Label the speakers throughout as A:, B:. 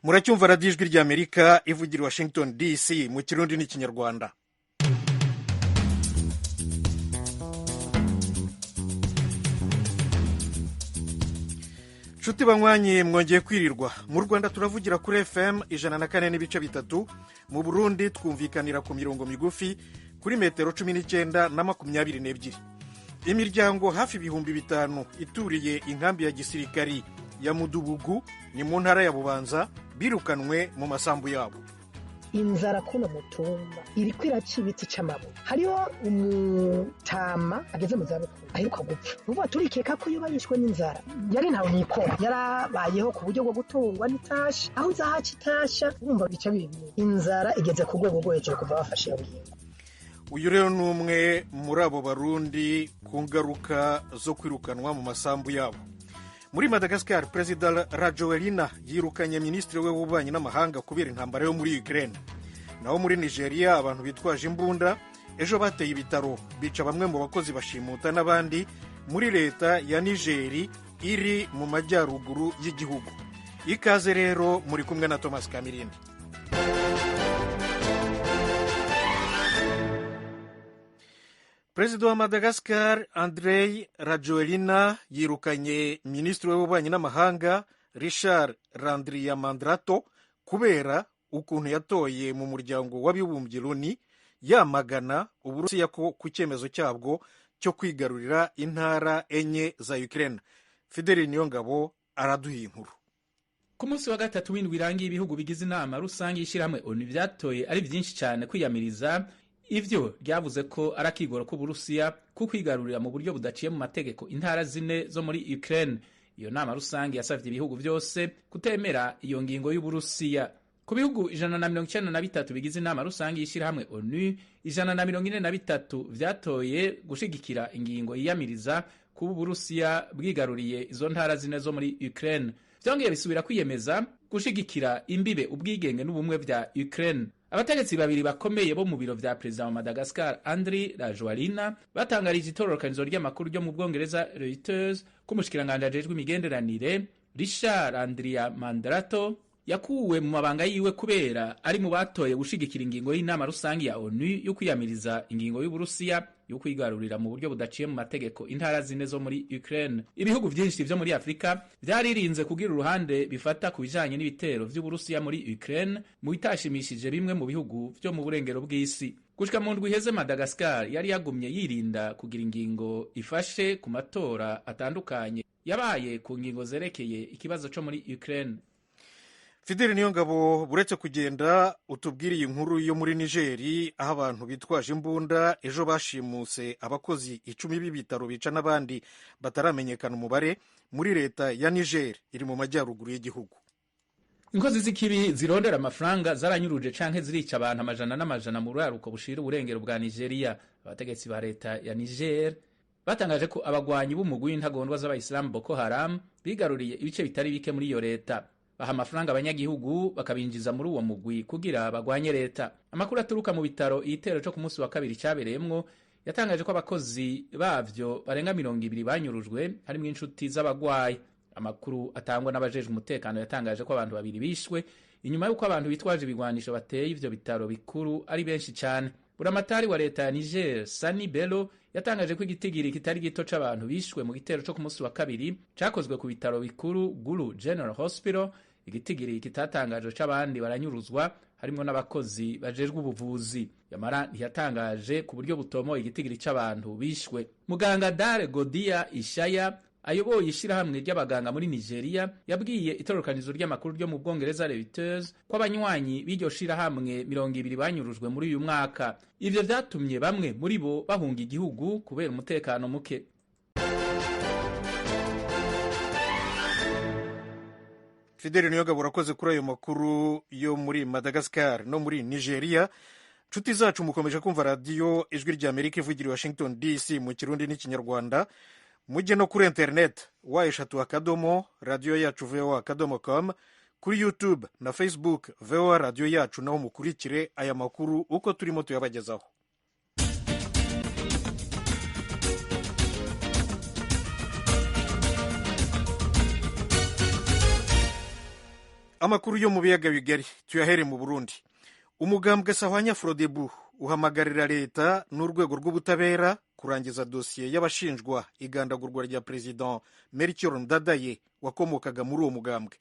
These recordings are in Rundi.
A: Muracyumva Radiyo Ijwi ry'Amerika ivugira i Washington DC mu Kirundi n'Ikinyarwanda. Nshuti banywanyi, mwongeye kwirirwa. Mu Rwanda turavugira kuri FM 104.3, mu Burundi twumvikanira ku mirongo migufi kuri metero 19 na 22. Imiryango hafi 5000 ituriye inkambi ya gisirikari ya Mudubugu ni mu ntara ya Bubanza birukanwe mu masambu yabo.
B: Inzara kuno mutumba iriko iraca ibiti c'amabuye. Hariho umutama ageze mu zabukuru aheruka gupfa, uvuga turikeka ko yoba yishwe n'inzara. Yari ntawe nikora, yarabayeho ku buryo bwo gutungwa n'itasha, aho uzahaca itasha urumva bica bibi. Inzara igeze ku rwego rwo hejuru kuva bafashe iyo ngingo.
A: Uyu rero ni umwe muri abo Barundi ku ngaruka zo kwirukanwa mu masambu yabo. Muri Madagascar, Perezida Rajoelina yirukanye minisitiri we w'ububanyi n'amahanga kubera intambara yo muri Ukraine. Naho muri Nigeria, abantu bitwaje imbunda ejo bateye ibitaro bica bamwe mu bakozi, bashimuta n'abandi muri leta ya Nigeri iri mu majyaruguru y'igihugu. Ikaze rero, muri kumwe na Thomas Kamirindi. Perezida wa Madagascar Andrei Rajoelina yirukanye minisitiri w'ububanyi n'amahanga Richard Randriamandrato kubera ukuntu yatoye mu muryango w'abibumbye Loni yamagana Uburusiya ko ku cyemezo cyabwo cyo kwigarurira intara enye za Ukraine. Fideli Niyongabo araduha inkuru.
C: Ku munsi wa gatatu w'indwi irangiye, ibihugu bigize inama rusange y'ishyirahamwe ONU vyatoye ari vyinshi cyane kwiyamiriza ivyo ryavuze ko ari akigoro k'Uburusiya ku kwigarurira mu buryo budaciye mu mategeko intara zine zo muri Ukraine. Iyo nama rusange yasavye ibihugu vyose kutemera iyo ngingo y'Uburusiya. Ku bihugu 193 bigize inama rusange y'ishyirahamwe ONU, 143 vyatoye gushigikira ingingo yiyamiriza kuba Uburusiya bwigaruriye izo ntara zine zo muri Ukraine. Vyongeye bisubira kwiyemeza gushigikira imbibe, ubwigenge n'ubumwe vya Ukraine. Abategetsi babiri bakomeye bo mu biro vya perezida wa Madagascar Andry Rajoelina batangarije itororokanizo ry'amakuru ryo mu Bwongereza Reuters ko umushikiranganji ajejwe imigenderanire Richard Randriamandrato yakuwe mu mabanga yiwe kubera ari mu batoye gushigikira ingingo y'inama rusange ya ONU yo kwiyamiriza ingingo y'Uburusiya yo kwigarurira mu buryo budaciye mu mategeko intara zine zo muri Ukraine. Ibihugu vyinshi vyo muri Afrika vyaririnze kugira uruhande bifata ku bijanye n'ibitero vy'Uburusiya muri Ukraine, mu bitashimishije bimwe mu bihugu vyo mu burengero bw'isi. Gushika mu ndwi iheze, Madagascar yari yagumye yirinda kugira ingingo ifashe ku matora atandukanye yabaye ku ngingo zerekeye ikibazo co muri Ukraine.
A: Fideli Niyongabo, buretse kugenda utubwiriye inkuru yo muri Nigeri aho abantu bitwaje imbunda ejo bashimuse abakozi 10 b'ibitaro bica n'abandi bataramenyekana umubare muri leta ya Niger iri mu majyaruguru y'igihugu.
C: Inkozi z'ikibi zirondera amafaranga zaranyuruje canke zirica abantu amajana n'amajana mu buraruko bushira uburengero bwa Nigeria. Abategetsi ba leta ya Niger batangaje ko abagwanyi b'umugwi w'intagondwa z'abayisilamu Boko Haram bigaruriye ibice bitari bike muri iyo leta, baha amafaranga abanyagihugu bakabinjiza muri uwo mugwi kugira bagwanye leta. Amakuru aturuka mu bitaro igitero co ku munsi wa kabiri cyabereyemwo yatangaje ko abakozi bavyo barenga 20 banyurujwe, harimwo inshuti z'abagwayi. Amakuru atangwa n'abajejwe umutekano yatangaje ko abantu babiri bishwe inyuma y'uko abantu bitwaje ibigwanisho bateye ivyo bitaro bikuru ari benshi cane. Buramatari wa leta ya Niger Sani Bello yatangaje ko igitigiri kitari gito c'abantu bishwe mu gitero co ku munsi wa kabiri cakozwe ku bitaro bikuru Gulu General Hospital. Igitigiri kitatangajwe c'abandi baranyuruzwa, harimwo n'abakozi bajejwe ubuvuzi. Yamara ntiyatangaje ku buryo butomoye igitigiri c'abantu bishwe. Muganga Dare Godia Ishaya ayoboye ishirahamwe ry'abaganga muri Nigeria yabwiye itororokanizo ry'amakuru ryo mu Bwongereza Reuters ko abanywanyi b'iryo shirahamwe 20 banyurujwe muri uyu mwaka. Ivyo vyatumye bamwe muri bo bahunga igihugu kubera umutekano muke.
A: Fideli Niyongabo, urakoze kuri ayo makuru yo muri Madagascar no muri Nigeria. Nshuti zacu, mukomeje kumva Radiyo Ijwi ry'Amerika ivugira i Washington DC mu Kirundi n'Ikinyarwanda. Mujye no kuri interineti www.radiyoyacuvoa.com, kuri YouTube na Facebook VOA Radiyo Yacu, naho mukurikire aya makuru uko turimo tuyabagezaho. Amakuru yo mu biyaga bigari tuyahere mu Burundi. Umugambwe Sahwanya Frodebu uhamagarira leta n'urwego rw'ubutabera kurangiza dosiye y'abashinjwa igandagurwa rya Perezida Melchior Ndadaye wakomokaga muri uwo mugambwe.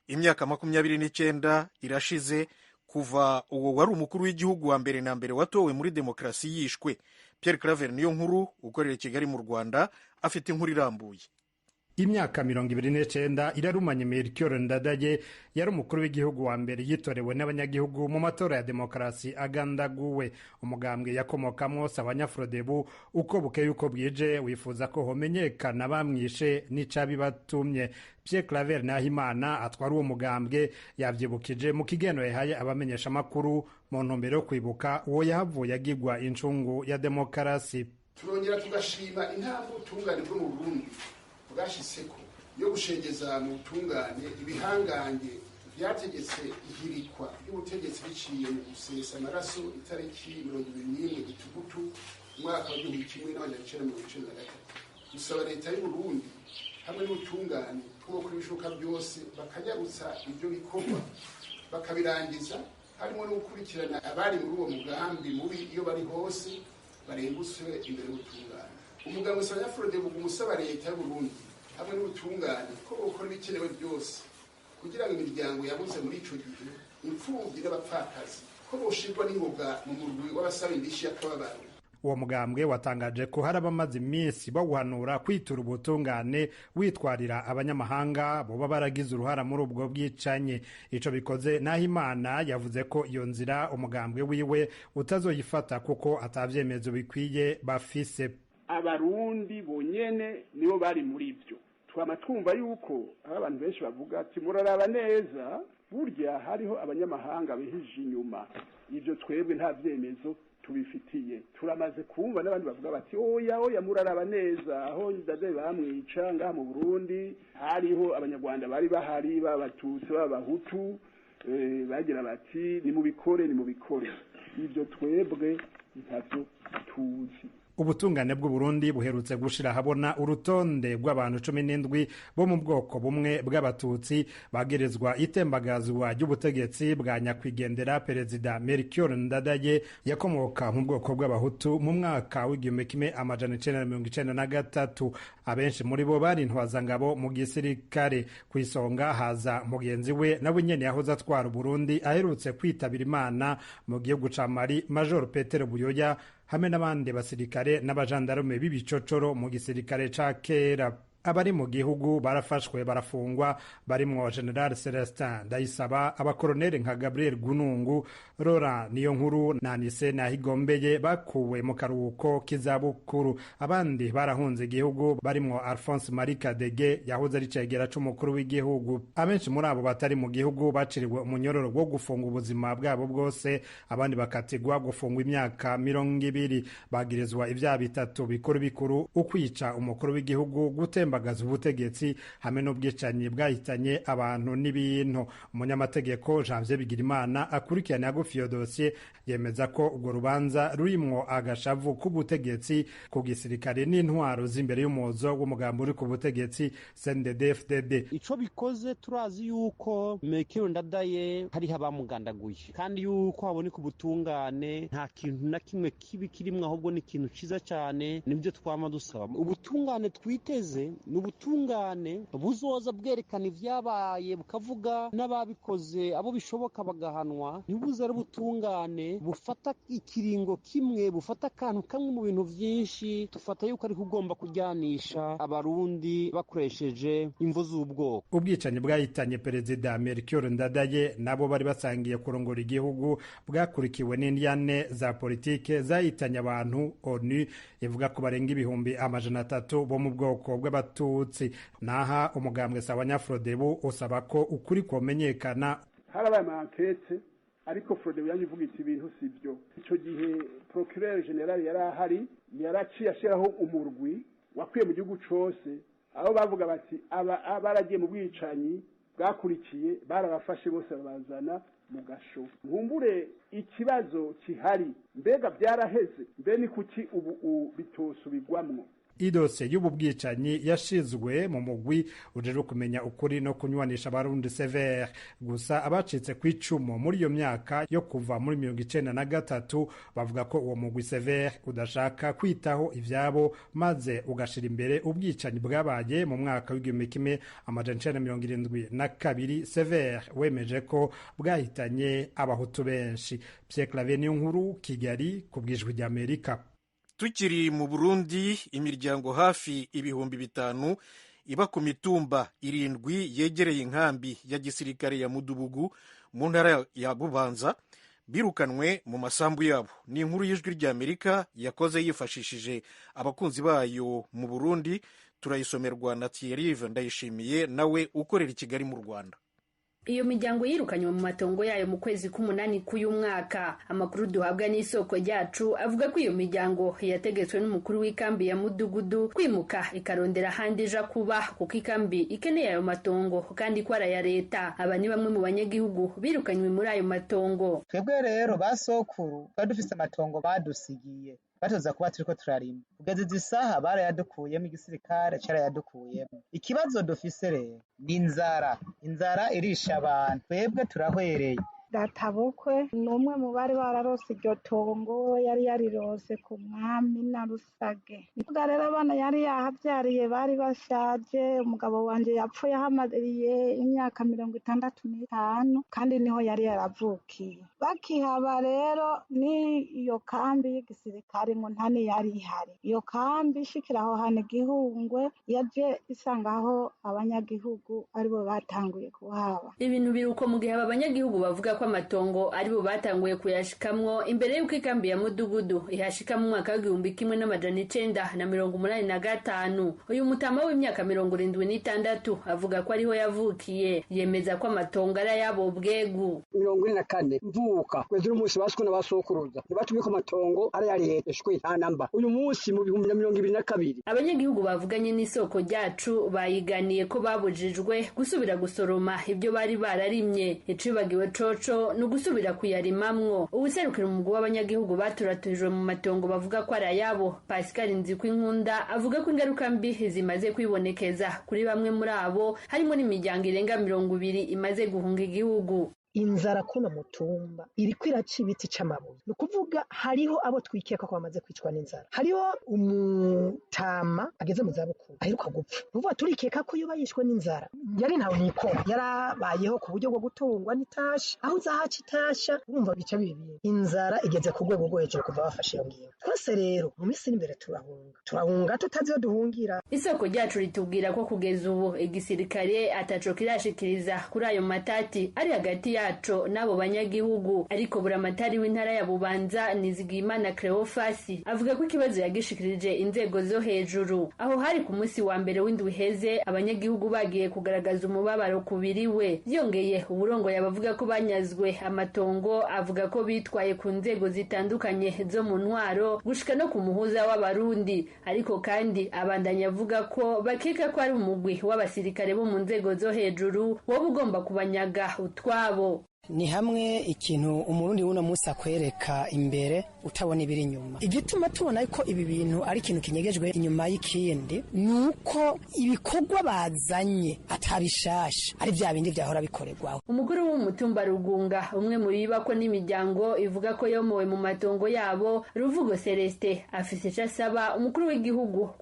A: Imyaka 29 irashize kuva uwo wari umukuru w'igihugu wa mbere na mbere watowe muri demokarasi yishwe. Pierre Claver niyo nkuru ukorera Kigali mu Rwanda afite inkuru irambuye.
D: Imyaka 29 irarumanye Melchior Ndadaye yari umukuru w'igihugu wa mbere yitorewe n'abanyagihugu mu matora ya demokarasi agandaguwe. Umugambwe yakomokamwo Sahwanya-Frodebu uko bukeye uko bwije wifuza ko homenyekana bamwishe n'icabibatumye. Pierre Claver Nahimana atwara uwo mugambwe yavyibukije mu kigeno yahaye abamenyeshamakuru mu ntumbero yo kwibuka uwo yahavuye agirwa incungu ya demokarasi.
E: Turongera tugashima intambwe ubutungane bwo mu Burundi bwashitseko yo gushengeza mu butungane ibihangange vyategetse ihirikwa ry'ubutegetsi biciye mu gusesa amaraso itariki 21 Gitugutu umwaka wa 1993. Gusaba leta y'Uburundi hamwe n'ubutungane ko ibishoboka byose bakanyarutsa ibyo bikorwa bakabirangiza, harimo no gukurikirana abari muri uwo mugambi mubi iyo bari hose barengutswe imbere y'ubutungane. Umugabo Sahwanya-Frodebu umusaba leta y'Uburundi hamwe n'ubutungane ko bukora ibikenewe byose kugira ngo imiryango yabuze muri ico gihe, imfuvyi n'abapfakazi, ko boshirwa n'ingoga mu murwi w'abasaba indishi y'akababaro.
D: Uwo mugambwe watangaje ko hari abamaze iminsi bawuhanura kwitura ubutungane witwarira abanyamahanga boba baragize uruhara muri ubwo bwicanyi. Ico bikoze, Nahimana yavuze ko iyo nzira umugambwe wiwe utazoyifata kuko atavyemezo bikwiye bafise.
F: Abarundi bonyene nibo bari muri ivyo. Twama twumva yuko aho abantu benshi bavuga ati muraraba neza, burya hariho abanyamahanga bihije inyuma. Ivyo twebwe nta vyemezo tubifitiye. Turamaze kumva n'abandi bavuga bati oya oya muraraba neza, aho Ndadaye bamwica ngaha mu Burundi hariho abanyarwanda bari bahari, b'abatutsi b'abahutu, bagira bati nimubikore nimubikore. Ivyo twebwe ntavyo tuzi.
D: Ubutungane bw'Uburundi buherutse gushira habona urutonde rw'abantu 17 bo mu bwoko bumwe bw'abatutsi bagerezwa itembagazwa ry'ubutegetsi bwa nyakwigendera Perezida Melchior Ndadaye yakomoka mu bwoko bw'abahutu mu mwaka w'1993. Abenshi muri bo bari intwazangabo mu gisirikare. Ku isonga haza mugenzi we nawe nyene yahoze atwara Uburundi aherutse kwitabira Imana mu gihugu ca Mali, Major Petero Buyoya, hamwe n'abandi basirikare n'abajandarume b'ibicocoro mu gisirikare ca kera. Abari mu gihugu barafashwe barafungwa, barimwo General Celestin Ndayisaba, abakoroneri nka Gabriel Gunungu, Laurent Niyonkuru na Anise Nahigombeye bakuwe mu karuhuko k'izabukuru. Abandi barahunze igihugu barimwo Alphonse Marie Kadege yahoze ari cegera c'umukuru w'igihugu. Abenshi muri abo batari mu gihugu baciriwe umunyororo wo gufunga ubuzima bwabo bwose, abandi bakatigwa gufungwa imyaka 20. Bagirizwa ivyaha bitatu bikuru bikuru: ukwica umukuru w'igihugu, gutemba ubutegetsi hamwe n'ubwicanyi bwahitanye abantu n'ibintu. Umunyamategeko Janvier Bigirimana akurikirana hagufi iyo dosiye yemeza ko urwo rubanza rurimwo agashavu k'ubutegetsi ku gisirikare n'intwaro z'imbere y'umuzo w'umugambi uri ku butegetsi CNDD-FDD.
G: Ico bikoze turazi yuko Melchior Ndadaye hariho abamugandaguye, kandi yuko haboneka ubutungane nta kintu na kimwe kibi kirimwo, ahubwo ni ikintu ciza cane. Nibyo twama dusaba. Ubutungane twiteze ni ubutungane buzoza bwerekana ivyabaye, bukavuga n'ababikoze, abo bishoboka bagahanwa. Ntibuze ari ubutungane bufata ikiringo kimwe, bufata akantu kamwe mu bintu vyinshi. Tufata yuko ariko ugomba kuryanisha abarundi bakoresheje imvo z'ubwoko.
D: Ubwicanyi bwahitanye Perezida Melchior Ndadaye nabo bari basangiye kurongora igihugu bwakurikiwe n'indyane za politike zahitanye abantu ONU ivuga ko barenga 300,000 bo mu bwoko bw'abatutsi. Naha umugambwe Sahwanya-Frodebu usaba ko ukuri komenyekana.
F: Harabaye ama enquête, ariko Frodebu yaje ivuga iti ibintu sivyo. Ico gihe procureur general yari ahari, yaraciye ashiraho umurwi wakwiye mu gihugu cose, aho bavuga bati aba baragiye mu bwicanyi bwakurikiye, barabafashe bose babazana mu gasho. Nkumbure ikibazo kihari, mbega byaraheze, mbe ni kuki ubu bitosubirwamwo?
D: Idosiye y'ubu bwicanyi yashizwe mu mugwi ujejwe kumenya ukuri no kunywanisha abarundi severe. Gusa abacitse ku icumu muri iyo myaka yo kuva muri 93 bavuga ko uwo mugwi severe udashaka kwitaho ivyabo, maze ugashira imbere ubwicanyi bwabaye mu mwaka w'1972 severe wemeje ko bwahitanye abahutu benshi. Pierre Claver Niyonkuru, Kigali, ku bw'Ijwi ry'Amerika.
A: Tukiri mu Burundi, imiryango hafi 5000 iba ku mitumba 7 yegereye inkambi ya gisirikare ya Mudubugu mu ntara ya Bubanza birukanwe mu masambu yabo. Ni inkuru y'Ijwi ry'Amerika yakoze yifashishije abakunzi bayo mu Burundi, turayisomerwa na Thierry Ndayishimiye nawe ukorera i Kigali mu Rwanda.
H: Iyo miryango yirukanywe mu matongo yayo mu kwezi k'umunani k'uyu mwaka. Amakuru duhabwa n'isoko ryacu avuga ko iyo miryango yategetswe n'umukuru w'ikambi ya Mudugudu kwimuka ikarondera ahandi ija kuba, kuko ikambi ikeneye ayo matongo kandi ko ari aya leta. Aba ni bamwe mu banyagihugu birukanywe muri ayo matongo.
I: Twebwe rero basokuru twari dufise amatongo badusigiye batoza kuba turiko turarima, kugeza izi saha barayadukuyemo, igisirikare carayadukuyemo. Ikibazo dufise rero ni inzara, inzara irisha abantu, twebwe turahwereye.
J: Databukwe ni umwe mu bari bararose iryo tongo, yari yarirose ku mwami na Rusage. Nivuga rero abana yari yahavyariye bari bashaje. Umugabo wanje yapfuye ahamariye imyaka 65, kandi niho yari yaravukiye. Bakihaba rero n'iyo kambi y'igisirikare ngo nta niyari ihari. Iyo kambi ishikira aho hantu igihungwe, yaje isangaho abanyagihugu aribo batanguye kuhaba.
H: Ibintu biruko mu gihe aba banyagihugu bavuga ko amatongo aribo batanguye kuyashikamwo imbere y'uko ikambi ya Mudugudu ihashika mu mwaka w'1985. Uyu mutama w'imyaka 76 avuga ko ariho yavukiye, yemeza ko amatongo ari ayabo bwegu.
K: 44 mvuka kwezi umunsi baswe n'abasokuruza ntibatumye ko amatongo ari aya leta, shwe nta namba. Uyu munsi mu 2022
H: abanyagihugu bavuganye n'isoko ryacu bayiganiye ko babujijwe gusubira gusoroma ibyo bari bararimye. Icibagiwe coco ni ugusubira kuyarimamwo. Uwuserukira umugwi w'abanyagihugu baturaturijwe mu matongo bavuga ko ari ayabo, Pascal Nzikwinkunda, avuga ko ingaruka mbi zimaze kwibonekeza kuri bamwe muri abo, harimo n'imiryango irenga 20 imaze guhunga igihugu.
B: Inzara kuno mutumba iriko iraca ibiti c'amabuye. Ni ukuvuga hariho abo twikeka ko bamaze kwicwa n'inzara, hariho umutama ageze mu zabukuru aheruka gupfa. Ni ukuvuga turikeka ko yoba yishwe n'inzara, yari ntawe nikora, yarabayeho ku buryo bwo gutungwa n'itasha, aho uzahaca itasha urumva bica bibi. Inzara igeze ku rwego rwo hejuru kuva bafashe iyo ngingo. Twese rero mu minsi iri imbere turahunga, turahunga tutazi iyo duhungira.
H: Isoko ryacu ritubwira ko kugeza ubu igisirikare ataco kirashikiriza kuri ayo matati ari hagati yaco n'abo banyagihugu. Ariko buramatari w'intara ya Bubanza Nizigiyimana Cleophas avuga ko ikibazo yagishikirije inzego zo hejuru. Aho hari ku munsi wa mbere w'indwi iheze, abanyagihugu bagiye kugaragaza umubabaro kubiriwe. Byongeye uburongoye abavuga ko banyazwe amatongo avuga ko bitwaye ku nzego zitandukanye zo mu ntwaro gushika no ku muhuza w'abarundi. Ariko kandi abandanya avuga ko bakeka ko ari umugwi w'abasirikare bo mu nzego zo hejuru woba ugomba kubanyaga utwabo.
L: Ni hamwe ikintu umurundi w'uno munsi akwereka imbere utabona ibiri inyuma. Igituma tubona ko ibi bintu ari ikintu kinyegejwe inyuma y'ikindi ni uko ibikorwa bazanye atabishasha, ari bya bindi byahora bikorerwaho.
H: Umukuru w'umutumba Rugunga, umwe mu bibako n'imiryango ivuga ko yomowe mu matongo yabo, Ruvugo Celestin, afise ico asaba umukuru w'igihugu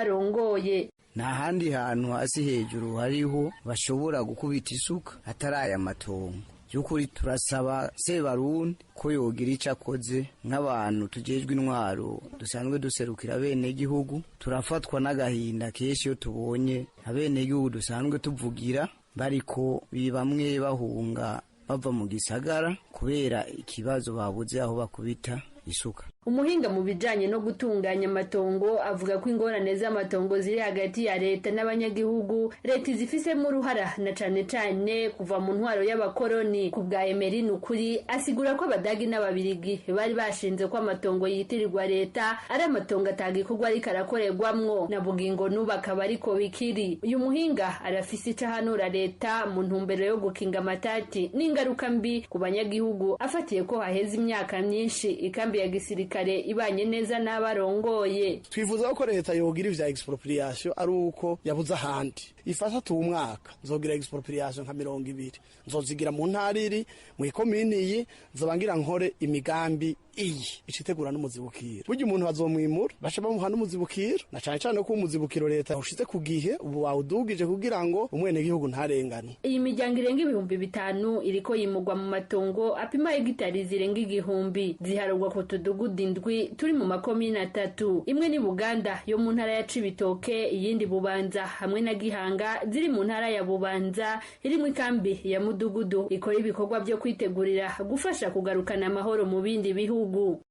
H: kubw'abarongoye.
M: Nta handi hantu hasi hejuru hariho bashobora gukubita isuka atari aya matongo. By'ukuri turasaba Sebarundi ko yogira icyo akoze nk'abantu tujejwe intwaro dusanzwe duserukira abenegihugu. Turafatwa n'agahinda kenshi iyo tubonye abenegihugu dusanzwe tuvugira bariko bamwe bahunga bava mu gisagara kubera ikibazo babuze aho bakubita isuka.
H: Umuhinga mu bijanye no gutunganya amatongo avuga ko ingorane z'amatongo ziri hagati ya leta n'abanyagihugu leta izifisemo uruhara, na cane cane kuva mu ntwaro y'abakoroni. Ku bwa Emery Nukuri asigura ko abadagi n'ababirigi bari bashinze ko amatongo yitirirwa leta ari amatongo atagikorwa ariko arakorerwamwo, na bugingo n'ubu akaba ariko bikiri. Uyu muhinga arafise ico ahanura leta mu ntumbero yo gukinga amatati n'ingaruka mbi ku banyagihugu, afatiye ko haheze imyaka myinshi ikambi ya gisirikare gisirikare ibanye neza n'abarongoye.
N: Twifuza ko leta yogira ivya expropriation ari uko yabuze ahandi ifasha. Tu umwaka nzogira expropriation nka 20, nzozigira mu ntara iri mu ikomini iyi, nzoba ngira nkore imigambi iyi icitegura n'umuzibukiro. Burya umuntu bazomwimura baca bamuha n'umuzibukiro, na cane cane ko umuzibukiro leta ushize ku gihe ubu wawudugije kugira ngo umwenegihugu ntarengane.
H: Iyi miryango irenga 5000 iriko yimugwa mu matongo apima hegitari zirenga 1000, ziharurwa ku tudugudu 7 turi mu makomine 3. Imwe ni Buganda yo mu ntara ya Cibitoke, iyindi Bubanza hamwe na Gihanga ziri mu ntara ya Bubanza, irimwo ikambi ya Mudugudu ikora ibikorwa byo kwitegurira gufasha kugarukana amahoro mu bindi bihugu.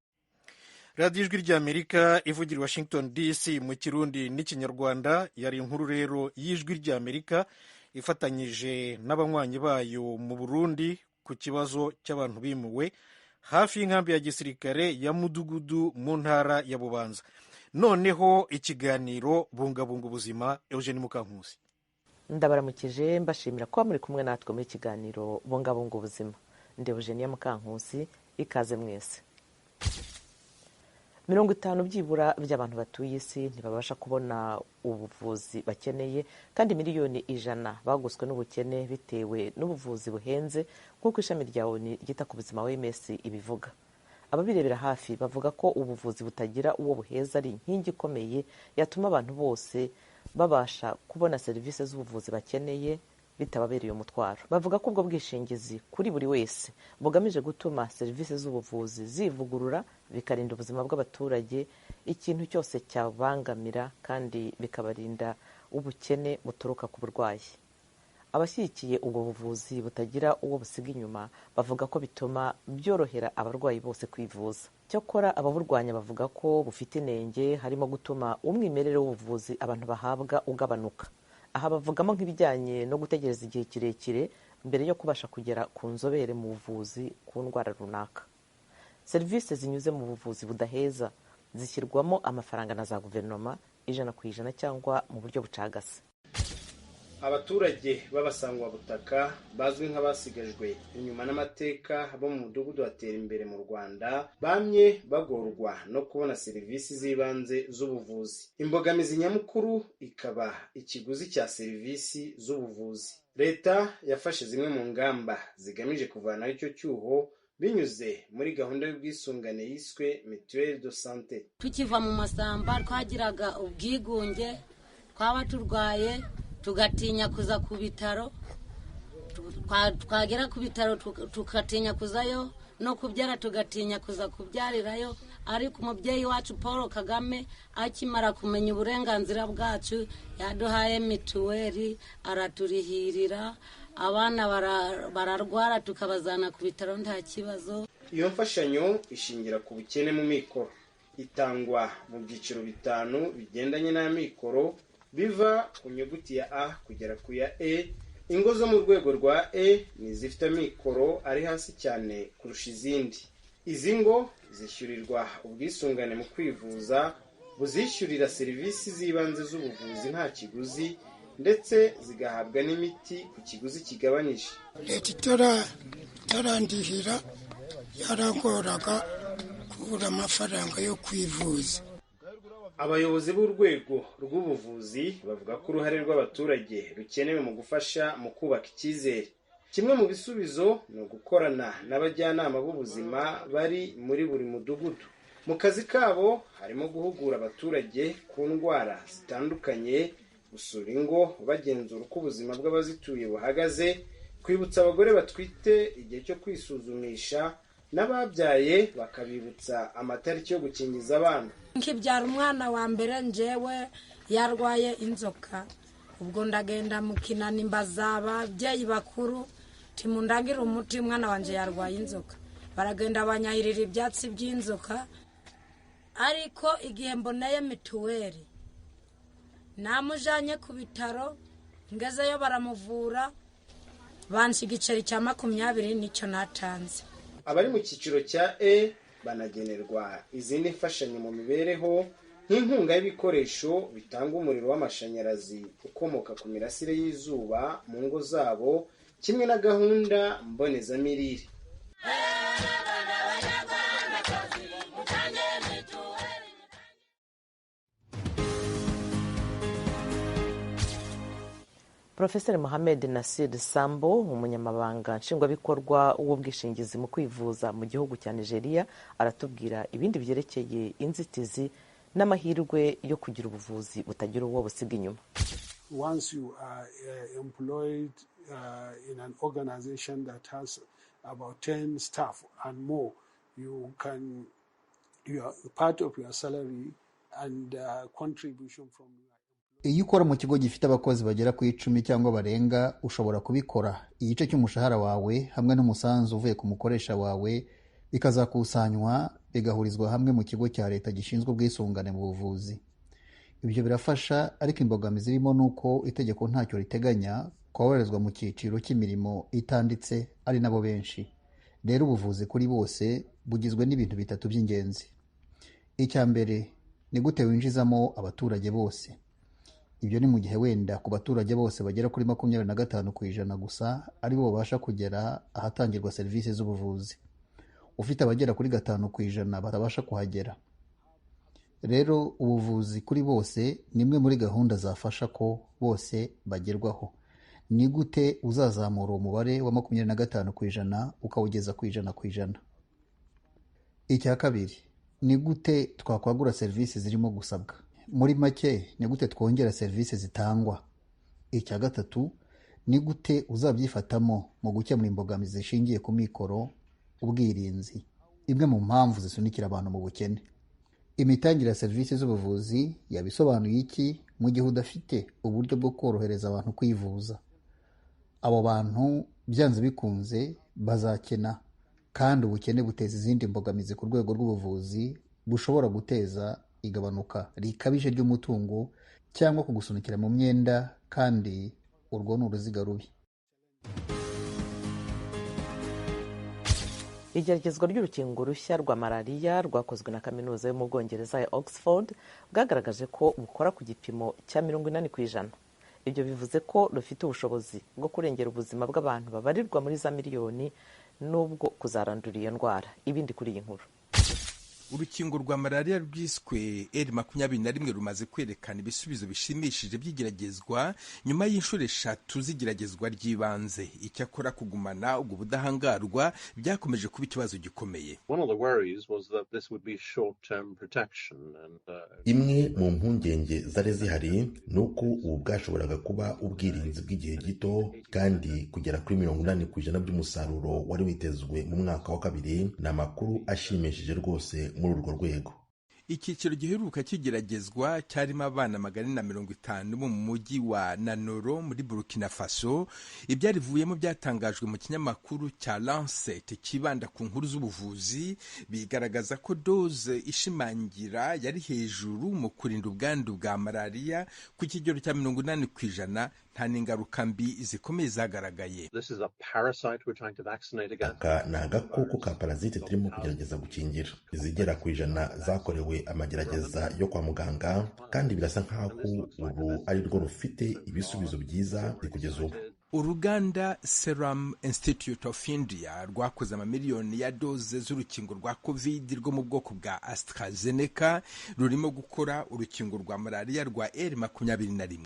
A: Radiyo Ijwi ry'Amerika ivugira i Washington DC mu Kirundi n'Ikinyarwanda. Yari inkuru rero y'Ijwi ry'Amerika ifatanyije n'abanywanyi bayo mu Burundi ku kibazo cy'abantu bimuwe hafi y'inkambi ya gisirikare ya Mudugudu mu ntara ya Bubanza. Noneho ikiganiro Bungabunga Ubuzima, Eugene Mukankusi.
O: Ndabaramukije, mbashimira kuba muri kumwe natwe muri kiganiro Bungabunga Ubuzima. Ndi Eugenia Mukankusi, ikaze mwese. 50 byibura by'abantu batuye isi ntibabasha kubona ubuvuzi bakeneye, kandi 100,000,000 bagoswe n'ubukene bitewe n'ubuvuzi buhenze, nk'uko ishami rya ONU ryita ku buzima OMS ibivuga. Ababirebera hafi bavuga ko ubuvuzi butagira uwo buheza ari inkingi ikomeye yatuma abantu bose babasha kubona serivisi z'ubuvuzi bakeneye bitababereye umutwaro. Bavuga ko ubwo bwishingizi kuri buri wese bugamije gutuma serivisi z'ubuvuzi zivugurura, bikarinda ubuzima bw'abaturage ikintu cyose cyabangamira, kandi bikabarinda ubukene buturuka ku burwayi. Abashyigikiye ubwo buvuzi butagira uwo busiga inyuma bavuga ko bituma byorohera abarwayi bose kwivuza. Cyakora ababurwanya bavuga ko bufite inenge, harimo gutuma umwimerere w'ubuvuzi abantu bahabwa ugabanuka. Aha bavugamo nk'ibijyanye no gutegereza igihe kirekire mbere yo kubasha kugera ku nzobere mu buvuzi ku ndwara runaka. Serivisi zinyuze mu buvuzi budaheza zishyirwamo amafaranga na za guverinoma 100% cyangwa mu buryo bucagase.
P: Abaturage b'abasangwabutaka bazwi nk'abasigajwe inyuma n'amateka bo mu mudugudu watera imbere mu Rwanda bamye bagorwa no kubona serivisi z'ibanze z'ubuvuzi. Imbogamizi nyamukuru ikaba ikiguzi cya serivisi z'ubuvuzi. Leta yafashe zimwe mu ngamba zigamije kuvanaho icyo cyuho binyuze muri gahunda y'ubwisungane yiswe Mutuelle de Santé.
Q: Tukiva mu masamba twagiraga ubwigunge, twaba turwaye tugatinya kuza ku bitaro, twagera ku bitaro tukatinya kuzayo, no kubyara tugatinya kuza kubyarirayo. Ariko umubyeyi wacu Paul Kagame akimara kumenya uburenganzira bwacu yaduhaye mituweli, araturihirira, abana bararwara tukabazana ku bitaro nta kibazo.
P: Iyo mfashanyo ishingira ku bukene mu mikoro, itangwa mu byiciro 5 bigendanye n'amikoro, biva ku nyuguti ya A kugera ku ya E. Ingo zo mu rwego rwa E ni izifite amikoro ari hasi cyane kurusha izindi. Izi ngo zishyurirwa ubwisungane mu kwivuza, buzishyurira serivisi z'ibanze z'ubuvuzi nta kiguzi, ndetse zigahabwa n'imiti ku kiguzi kigabanyije.
R: Leta itarandihira yaragoraga kubura amafaranga yo kwivuza.
P: Abayobozi b'urwego rw'ubuvuzi bavuga ko uruhare rw'abaturage rukenewe mu gufasha mu kubaka icyizere. Kimwe mu bisubizo ni ugukorana n'abajyanama b'ubuzima bari muri buri mudugudu. Mu kazi kabo harimo guhugura abaturage ku ndwara zitandukanye, gusura ingo bagenzura uko ubuzima bw'abazituye buhagaze, kwibutsa abagore batwite igihe cyo kwisuzumisha, n'ababyaye bakabibutsa amatariki yo gukingiza abana.
S: Nkibyara umwana wa mbere njewe yarwaye inzoka, ubwo ndagenda mukinani mbaza ababyeyi bakuru timundangire umuti umwana wanje yarwaye inzoka, baragenda banyahirira ibyatsi by'inzoka. Ariko igihe mboneye mituweli namujanye ku bitaro, ngezeyo baramuvura, bansi igiceri cya 20 nicyo natanze.
P: Abari mu cyiciro cya E banagenerwa izindi mfashanyo mu mibereho nk'inkunga y'ibikoresho bitanga umuriro w'amashanyarazi ukomoka ku mirasire y'izuba mu ngo zabo, kimwe na gahunda mbonezamirire.
O: Profeseri Mohamed Nasir Sambo, umunyamabanga nshingwabikorwa w'ubwishingizi mu kwivuza mu gihugu cya Nigeria, aratubwira ibindi byerekeye inzitizi n'amahirwe yo kugira ubuvuzi butagira uwo busiga inyuma.
T: Once you are employed in an organization that has about 10 staff and more, you can, you are part of your salary and contribution from
U: Iyo ukora mu kigo gifite abakozi bagera ku 10 cyangwa barenga, ushobora kubikora igice cy'umushahara wawe hamwe n'umusanzu uvuye ku mukoresha wawe bikazakusanywa bigahurizwa hamwe mu kigo cya leta gishinzwe ubwisungane mu buvuzi. Ibyo birafasha, ariko imbogamizi irimo ni uko itegeko ntacyo riteganya ku babarizwa mu cyiciro cy'imirimo itanditse, ari nabo benshi. Rero ubuvuzi kuri bose bugizwe n'ibintu bitatu by'ingenzi. Icya mbere ni gute winjizamo abaturage bose. Ibyo ni mu gihe wenda ku baturage bose bagera kuri 25% gusa aribo babasha kugera ahatangirwa serivisi z'ubuvuzi. Ufite abagera kuri 5% batabasha kuhagera. Rero ubuvuzi kuri bose ni imwe muri gahunda zafasha ko bose bagerwaho. Ni gute uzazamura uwo mubare wa 25% ukawugeza ku 100%? Icya kabiri ni gute twakwagura serivisi zirimo gusabwa. Muri make ni gute twongera serivisi zitangwa. Icya gatatu ni gute uzabyifatamo mu gukemura imbogamizi zishingiye ku mikoro, ubwirinzi, imwe mu mpamvu zisunikira abantu mu bukene. Imitangire ya serivisi z'ubuvuzi yabisobanuye iki mu gihe udafite uburyo bwo korohereza abantu kwivuza? Abo bantu byanze bikunze bazakena, kandi ubukene buteza izindi mbogamizi ku rwego rw'ubuvuzi bushobora guteza igabanuka rikabije ry'umutungo cyangwa kugusunikira mu myenda, kandi urwo ni uruziga rubi.
O: Igeragezwa ry'urukingo rushya rwa malariya rwakozwe na kaminuza yo mu Bwongereza ya Oxford bwagaragaje ko bukora ku gipimo cya 80%. Ibyo bivuze ko rufite ubushobozi bwo kurengera ubuzima bw'abantu babarirwa muri za miliyoni n'ubwo kuzarandura iyo ndwara. Ibindi kuri iyi nkuru.
V: Urukingo rwa malariya rwiswe R21 rumaze kwerekana ibisubizo bishimishije by'igeragezwa nyuma y'inshuro 3 z'igeragezwa ry'ibanze. Icyakora kugumana ubwo budahangarwa byakomeje kuba ikibazo gikomeye.
W: Imwe mu mpungenge zari zihari ni uko ubu bwashoboraga kuba ubwirinzi bw'igihe gito, kandi kugera kuri 80% by'umusaruro wari witezwe mu mwaka wa kabiri ni amakuru ashimishije rwose muri urwo rwego.
V: Icyiciro giheruka kigeragezwa cyarimo abana 450 bo mu mujyi wa Nanoro muri Burkina Faso. Ibyarivuyemo byatangajwe mu kinyamakuru cya Lancet kibanda ku nkuru z'ubuvuzi, bigaragaza ko doze ishimangira yari hejuru mu kurinda ubwandu bwa malariya ku kigero cya 80%, nta n'ingaruka mbi zikomeye zagaragaye.
W: Aka ni agakoko ka parazite turimo kugerageza gukingira. Izigera ku 100 zakorewe amagerageza yo kwa muganga, kandi birasa nk'aho ubu ari rwo rufite ibisubizo byiza kugeza ubu.
V: Uruganda Serum Institute of India rwakoze amamiliyoni ya doze z'urukingo rwa COVID rwo mu bwoko bwa AstraZeneca rurimo gukora urukingo rwa malariya rwa R21.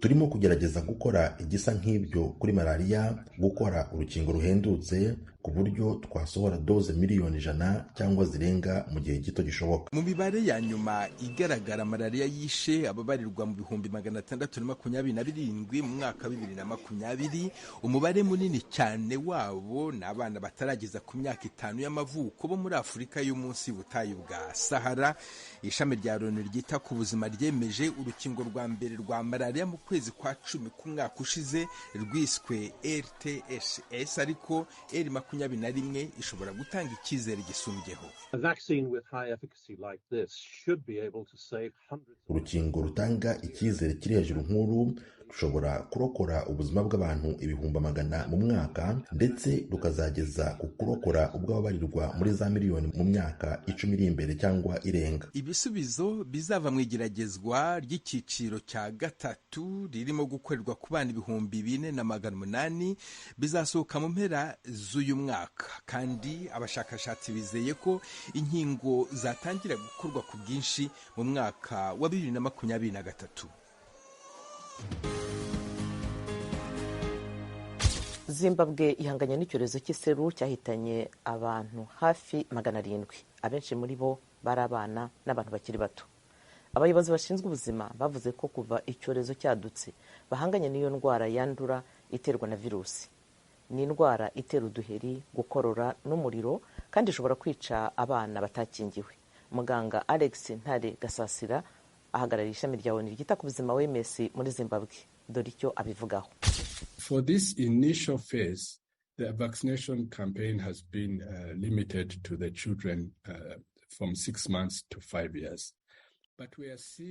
W: Turimo kugerageza gukora igisa nk'ibyo kuri malariya, gukora urukingo ruhendutse ku buryo twasohora doze miliyoni 100 cyangwa zirenga mu gihe gito gishoboka.
V: Mu mibare ya nyuma igaragara, malariya yishe ababarirwa mu 627,000 mu mwaka wa 2020. Umubare munini cyane wabo ni abana batarageza ku myaka 5 y'amavuko bo muri Afurika y'umunsi y'ubutayu bwa Sahara. Ishami rya Loni ryita ku buzima ryemeje urukingo rwa mbere rwa malariya mu kwezi kwa 10 k'umwaka ushize rwiswe RTSS, ariko R21 ishobora gutanga icyizere gisumbyeho.
W: Urukingo rutanga icyizere kiri hejuru nk'uru rushobora kurokora ubuzima bw'abantu 100,000 mu mwaka, ndetse rukazageza ku kurokora ubw'ababarirwa muri za miliyoni mu myaka 10 iri imbere cyangwa irenga.
V: Ibisubizo bizava mu igeragezwa ry'icyiciro cya 3 ririmo gukorerwa ku bana 4,800 bizasohoka mu mpera z'uyu mwaka, kandi abashakashatsi bizeye ko inkingo zatangira gukorwa ku bwinshi mu mwaka wa 2023.
O: Zimbabwe ihanganye n'icyorezo cy'iseru cyahitanye abantu hafi 700, abenshi muri bo bari abana n'abantu bakiri bato. Abayobozi bashinzwe ubuzima bavuze ko kuva icyorezo cyadutse bahanganye n'iyo ndwara yandura iterwa na virusi. Ni indwara itera uduheri, gukorora n'umuriro, kandi ishobora kwica abana batakingiwe. Muganga Alex Ntare Gasasira ahagarariye ishami rya ONU ryita ku buzima OMS muri Zimbabwe. Dore icyo abivugaho.
C: For this initial phase, the vaccination campaign has been limited to the children from 6 months to 5 years.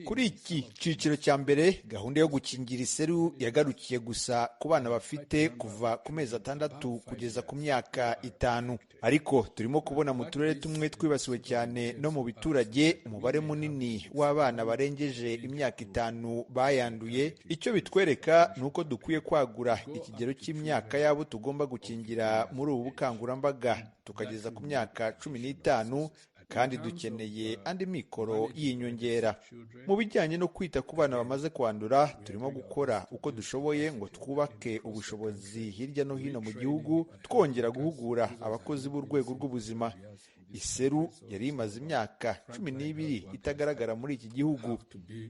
E: Kuri iki cyiciro cya mbere, gahunda yo gukingira iseru yagarukiye gusa ku bana bafite kuva ku mezi 6 kugeza ku myaka 5. Ariko turimo kubona mu turere tumwe twibasiwe cyane no mu biturage umubare munini w'abana barengeje imyaka 5 bayanduye. Icyo bitwereka ni uko dukwiye kwagura ikigero cy'imyaka y'abo tugomba gukingira muri ubu bukangurambaga tukageza ku myaka 15, kandi dukeneye andi mikoro y'inyongera. Mu bijyanye no kwita ku bana bamaze kwandura, turimo gukora uko dushoboye ngo twubake ubushobozi hirya no hino mu gihugu, twongera guhugura abakozi b'urwego rw'ubuzima. Iseru yari imaze imyaka 12 itagaragara muri iki gihugu.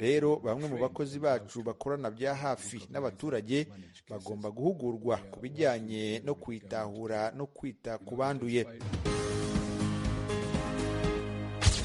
E: Rero bamwe mu bakozi bacu bakorana bya hafi n'abaturage bagomba guhugurwa ku bijyanye no kwitahura no kwita ku banduye.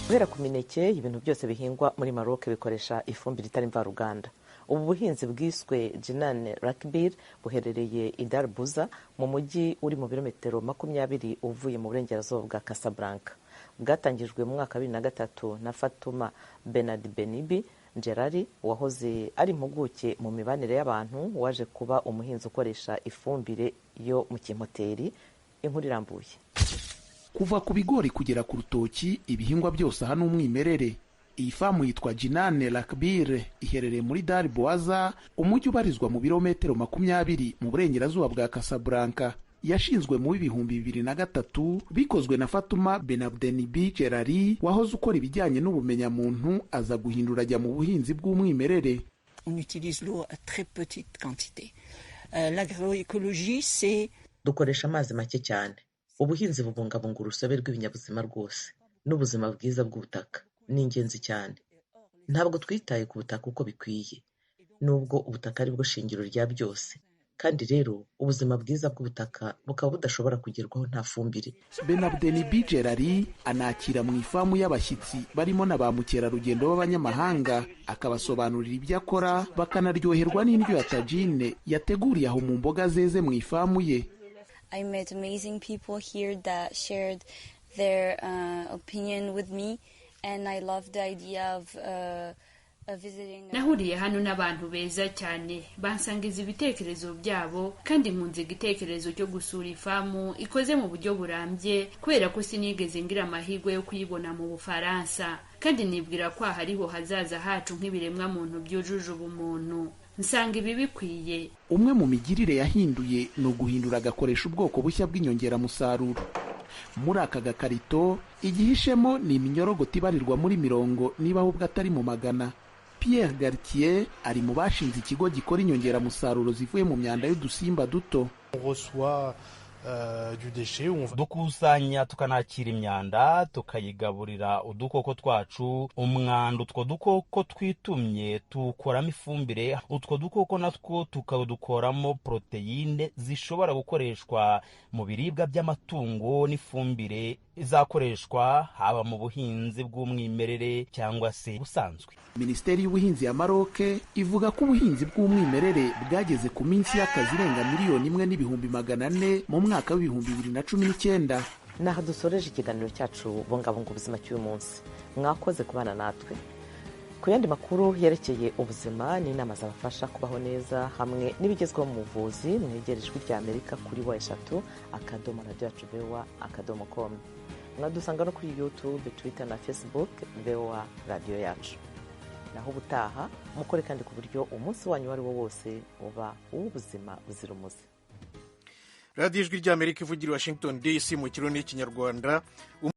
O: Guhera ku mineke, ibintu byose bihingwa muri Maroc bikoresha ifumbire itari mvaruganda. Ubu buhinzi bwiswe Jinane Rakbir buherereye i Dar Bouza mu mujyi uri mu birometero 20 uvuye mu burengerazuba bwa Casablanca. Bwatangijwe mu mwaka wa 2003 na Fatuma Benard Benibi Gerari, wahoze ari impuguke mu mibanire y'abantu, waje kuba umuhinzi ukoresha ifumbire yo mu kimpoteri. Inkuru irambuye.
G: Kuva ku bigori kugera ku rutoki, ibihingwa byose aha ni umwimerere. Iyi famu yitwa Jinane Lakbir iherereye muri Dar Bouaza, umujyi ubarizwa mu birometero 20 mu burengerazuba bwa Casablanca. Yashinzwe mu 2003 bikozwe na Fatuma Benabdenibi Gerari, wahoze ukora ibijyanye n'ubumenyamuntu, aza guhindura ajya mu buhinzi bw'umwimerere.
X: On utilise l'eau à très petite quantité. L'agroécologie, c'est
O: dukoresha amazi make cyane. Ubuhinzi bubungabunga urusobe rw'ibinyabuzima rwose n'ubuzima bwiza bw'ubutaka ni ingenzi cyane. Ntabwo twitaye ku butaka uko bikwiye, nubwo ubutaka ari bwo shingiro rya byose, kandi rero ubuzima bwiza bw'ubutaka bukaba budashobora kugerwaho nta fumbire.
G: Benabdenibi Gerari anakira mu ifamu y'abashyitsi barimo na ba mukerarugendo b'abanyamahanga, akabasobanurira ibyo akora, bakanaryoherwa n'indyo ya tajine yateguriye aho mu mboga zeze mu ifamu ye.
Y: I met amazing people here that shared their opinion with me, and I loved the idea of visiting.
H: Nahuriye hano n'abantu beza cyane bansangiza ibitekerezo byabo, kandi nkunze igitekerezo cyo gusura ifamu ikoze mu buryo burambye, kubera ko sinigeze ngira amahirwe yo kuyibona mu Bufaransa, kandi nibwira ko aha ariho hazaza hacu nk'ibiremwa muntu byujuje ubumuntu. Nsanga ibi bikwiye.
G: Umwe mu migirire yahinduye ni uguhindura agakoresha ubwoko bushya bw'inyongeramusaruro. Muri aka gakarito igihishemo ni iminyorogoto ibarirwa muri mirongo, niba ahubwo atari mu magana. Pierre Gartier ari mu bashinze ikigo gikora inyongeramusaruro zivuye mu myanda y'udusimba duto.
Z: Dukusanya tukanakira imyanda, tukayigaburira udukoko twacu. Umwanda utwo dukoko twitumye tuwukoramo ifumbire, utwo dukoko natwo tukadukoramo poroteyine zishobora gukoreshwa mu biribwa by'amatungo n'ifumbire izakoreshwa haba mu buhinzi bw'umwimerere cyangwa se busanzwe.
G: Minisiteri y'ubuhinzi ya Maroc ivuga ko ubuhinzi bw'umwimerere bwageze ku minsi y'akazi irenga 1,400,000 mu mwaka wa 2019.
O: Naha dusoreje ikiganiro cyacu bungabunga ubuzima cy'uyu munsi. Mwakoze kubana natwe. Ku yandi makuru yerekeye ubuzima n'inama zabafasha kubaho neza hamwe n'ibigezweho mu buvuzi, mwegere Ijwi rya Amerika kuri w3.radioyacu.voa.com. Mwadusanga no kuri YouTube, Twitter na Facebook, VOA radiyo yacu. Naho ubutaha, mukore kandi ku buryo umunsi wanyu wari wo wose uba uw'ubuzima buzira umuze.
A: Radiyo Ijwi ry'Amerika ivugira i Washington DC mu kirundi n'ikinyarwanda.